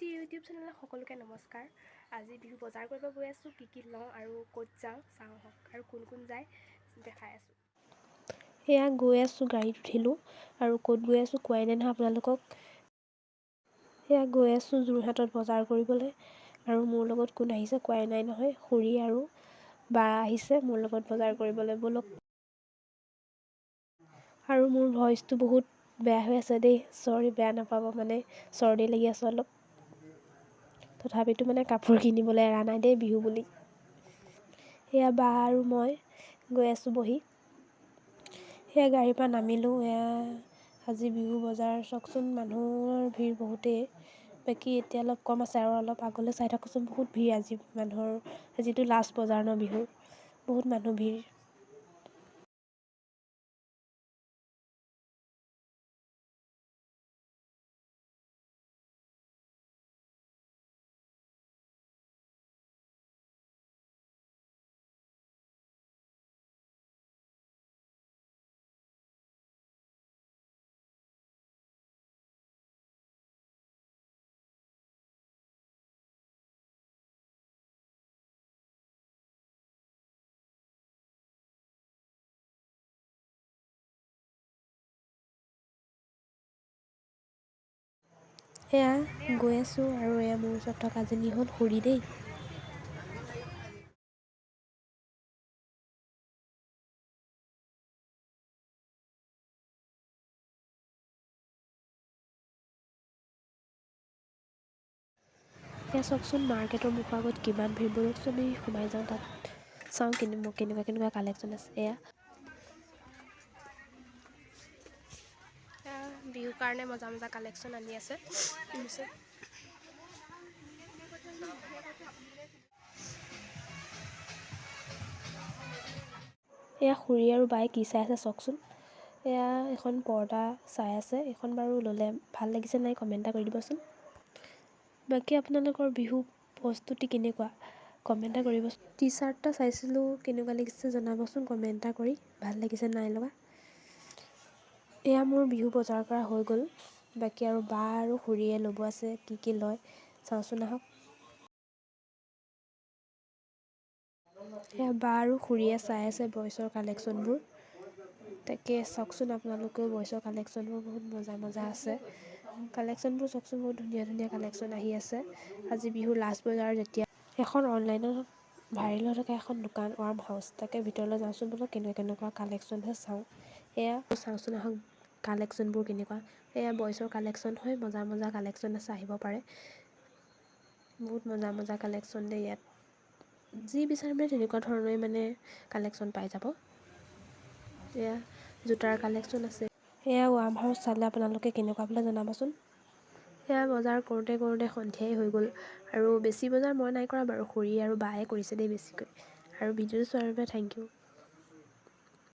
YouTube চেনেলত সকলোকে নমস্কাৰ। আজি বিহু বজাৰ কৰিব গৈ আছোঁ, কি কি লওঁ আৰু ক'ত যাওঁ চাওঁ আহক আৰু কোন কোন যায় দেখাই আছোঁ। এয়া গৈ আছোঁ, গাড়ীত উঠিলোঁ আৰু ক'ত গৈ আছোঁ কোৱাই নাই নহয় আপোনালোকক। এয়া গৈ আছোঁ যোৰহাটত বজাৰ কৰিবলৈ আৰু মোৰ লগত কোন আহিছে কোৱাই নাই নহয়, খুৰী আৰু বা আহিছে মোৰ লগত বজাৰ কৰিবলৈ। ব'লক। আৰু মোৰ ভইচটো বহুত বেয়া হৈ আছে দেই, চৰি বেয়া নাপাব, মানে চৰ্দি লাগি আছে অলপ। তথাপিতো মানে কাপোৰ কিনিবলৈ এৰা নাই দেই বিহু বুলি। এয়া বা আৰু মই গৈ আছোঁ বহি। সেয়া গাড়ীৰ পৰা নামিলোঁ। এয়া আজি বিহু বজাৰ চাওকচোন, মানুহৰ ভিৰ বহুতেই, বাকী এতিয়া অলপ কম আছে আৰু অলপ আগলৈ চাই থাকোঁচোন বহুত ভিৰ আজি মানুহৰ। আজিতো লাষ্ট বজাৰ ন বিহুৰ, বহুত মানুহ ভিৰ। এয়া গৈ আছোঁ আৰু এয়া মোৰ ওচৰত থকাজনী হ'ল খুৰী দেই। এয়া চাওকচোন মাৰ্কেটৰ মুখৰ আগত কিমান ভিৰ। ব'লকচোন আমি সোমাই যাওঁ, তাত চাওঁ কেনেকুৱা কেনেকুৱা কালেকশ্যন আছে। এয়া বিহুৰ কাৰণে মজা মজা কালেকশ্যন আনি আছে। এয়া খুৰী আৰু বায়ে কি চাই আছে চাওকচোন। এয়া এখন পৰ্দা চাই আছে, এইখন বাৰু ল'লে ভাল লাগিছে নাই কমেণ্ট এটা কৰি দিবচোন। বাকী আপোনালোকৰ বিহু প্ৰস্তুতি কেনেকুৱা কমেণ্ট এটা কৰিবচোন। টি চাৰ্ট এটা চাইছিলোঁ, কেনেকুৱা লাগিছে জনাবচোন কমেণ্ট এটা কৰি, ভাল লাগিছে নাই লগা। এয়া মোৰ বিহু বজাৰ কৰা হৈ গ'ল, বাকী আৰু বা আৰু খুৰীয়ে ল'ব আছে, কি কি লয় চাওঁচোন আহক। এয়া বা আৰু খুৰীয়ে চাই আছে বইচৰ কালেকশ্যনবোৰ, তাকে চাওকচোন আপোনালোকেও বইচৰ কালেকশ্যনবোৰ বহুত মজা মজা আছে। কালেকশ্যনবোৰ চাওকচোন, বহুত ধুনীয়া ধুনীয়া কালেকশ্যন আহি আছে। আজি বিহুৰ লাষ্ট বজাৰ যেতিয়া এখন অনলাইনত ভাইৰেল হৈ থকা এখন দোকান ৱাৰ্ম হাউচ, তাকে ভিতৰলৈ যাওঁচোন বোলো কেনেকুৱা কেনেকুৱা কালেকশ্যন আছে চাওঁ। এয়া চাওঁচোন আহক কালেকশ্যনবোৰ কেনেকুৱা। এয়া বইচৰ কালেকশ্যন হয়, মজা মজা কালেকশ্যন আছে, আহিব পাৰে। বহুত মজা মজা কালেকশ্যন দেই ইয়াত, যি বিচাৰে মানে তেনেকুৱা ধৰণৰে মানে কালেকশ্যন পাই যাব। এয়া জোতাৰ কালেকশ্যন আছে। এয়া ৱাৰ্ম হাউচ চালে আপোনালোকে কেনেকুৱা পালে জনাবচোন। এয়া বজাৰ কৰোঁতে কৰোঁতে সন্ধিয়াই হৈ গ'ল আৰু বেছি বজাৰ মই নাই কৰা বাৰু, খুৰী আৰু বায়ে কৰিছে দেই বেছিকৈ। আৰু ভিডিঅ'টো চোৱাৰ বাবে thank U.